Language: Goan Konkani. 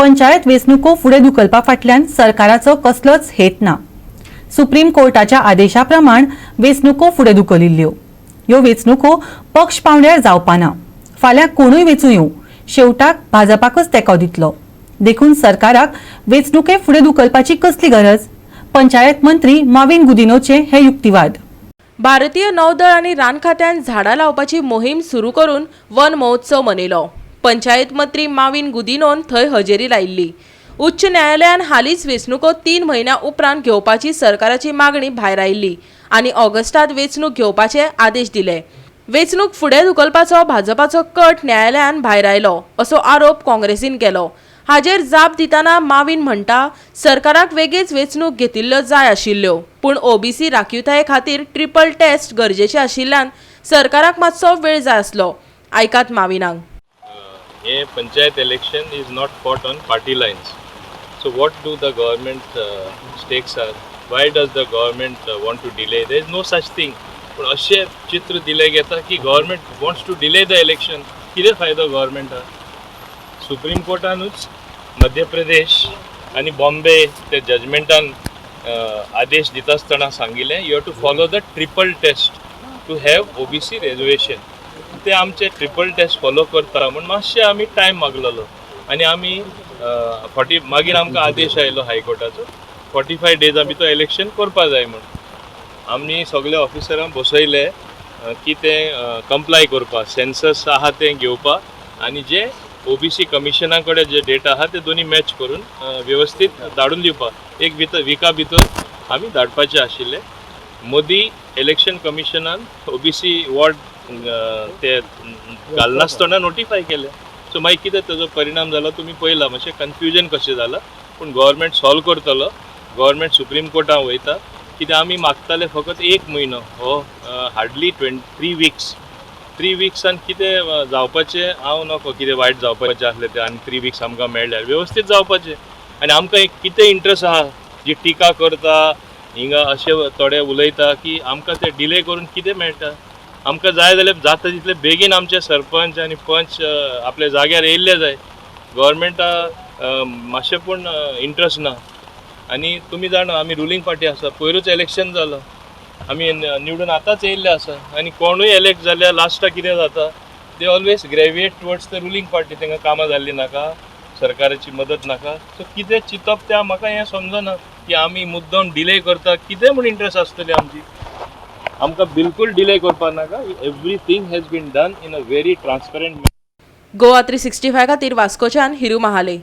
पंचायत वेंचणुको फुडें धुकलपा फाटल्यान सरकाराचो कसलोच हेत ना. सुप्रीम कोर्टाच्या आदेशा प्रमाण वेंचणुको फुडें धुकलिल्ल्यो. ह्यो वेंचणुको पक्ष पांवड्यार जावपा ना. फाल्यां कोणूय वेंचून येवं, शेवटाक भाजपाकच तेंको दितलो. देखून सरकाराक वेंचणुके फुडें धुकलपाची कसली गरज? पंचायत मंत्री माविन गुदिनोचे हे युक्तिवाद. भारतीय नौदळ आनी रान खात्यान झाडां लावपाची मोहीम सुरू करून वन महोत्सव मनयलो. पंचायत मंत्री माविन गुदिनोन थंय हजेरी लायिल्ली. उच्च न्यायालयान हालींच वेंचणुको 3 म्हयन्या उपरांत घेवपाची सरकाराची मागणी भायरायिल्ली आनी ऑगस्टांत वेंचणूक घेवपाचे आदेश दिले. वेंचणूक फुडें धुकलपाचो भाजपाचो कट न्यायालयान भायरायलो असो आरोप काँग्रेसीन केलो. हाजेर जाप दितना माविन म्हणटा, सरकाराक वेगींच वेंचणूक घेतिल्ल्यो जाय आशिल्ल्यो, पूण ओबीसी राखीवताये खातीर ट्रिपल टेस्ट गरजेचे आशिल्ल्यान सरकाराक मातसो वेळ जाय आसलो. आयकात माविनाक. हे panchayat election is not fought on party lines. So what do the government stakes are? Why does the government want to delay? There is no such thing. पूण अशें चित्र दिलें घेता की government wants to delay the election. कितें फायदो गव्हर्मेंटाक? सुप्रीम कोर्टानूच मध्य प्रदेश आनी बॉम्बे ते जजमेंटान आदेश दिता आसतना सांगिल्लें, you have to follow the triple test to have OBC reservation. ते आमचे ट्रिपल टेस्ट फॉलो करता म्हूण मातशें आमी टायम मागलेलो आनी आमी फोर्टी मागीर आमकां आदेश आयलो हायकोर्टाचो, 45 डेजा भितर इलेक्शन करपा जाय म्हूण. आमी सगळे ऑफिसरांक बसयले की ते कंप्लाय करपा, सेन्सस आहा तें घेवपा आनी जे ओबीसी कमिशना कडेन जे डेटा आहा ते दोनी मॅच करून वेवस्थीत धाडून दिवपा. एक भितर विका भितर आमी धाडपाचे आशिल्ले. मोदी इलेक्शन कमिशनान ओबीसी वॉर्ड ते घालनासतना नोटिफाय केले. सो मागीर कितें तेजो परिणाम जालो तुमी पळयला. मातशें कन्फ्युजन कशें जालां, पूण गव्हर्मेंट सॉल्व करतलो. गव्हर्मेंट सुप्रीम कोर्टान वयता. कित्याक आमी मागताले फकत एक म्हयनो हो, हार्डली 3 वीक्स. 3 विक्सान कितें जावपाचें हांव नको, कितें वायट जावपाचें आसलें तें आनी 3 विक्स आमकां मेळ्ळ्यार वेवस्थीत जावपाचें. आनी आमकां एक कितें इंट्रस्ट आहा, जी टिका करता हिंगा, अशें थोडे उलयता की आमकां ते डिले करून कितें मेळटा. आमकां जाय जाल्यार जाता तितले बेगीन आमचे सरपंच आनी पंच आपल्या जाग्यार येयल्ले जाय. गव्हर्मेंटा मातशें पूण इंट्रस्ट ना. आनी तुमी जाणा, आमी रुलींग पार्टी आसा. पयरूच इलेक्शन जालो, आमी निवडून आतांच येयल्ले आसा. आनी कोणूय एलेक्ट जाल्यार लास्टाक कितें जाता? They always gravitate towards the ruling party. तांकां कामां जाल्लीं नाका, सरकाराची मदत नाका. सो कितें चिंतप तें म्हाका हें समजना की आमी मुद्दम डिले करता. कितें म्हूण इंट्रस्ट आसतली आमची? आमकां बिलकूल डिले करपाक नाका. Everything has been done in a very transparent Goa 365 खातीर वास्कोच्यान हिरू महाले.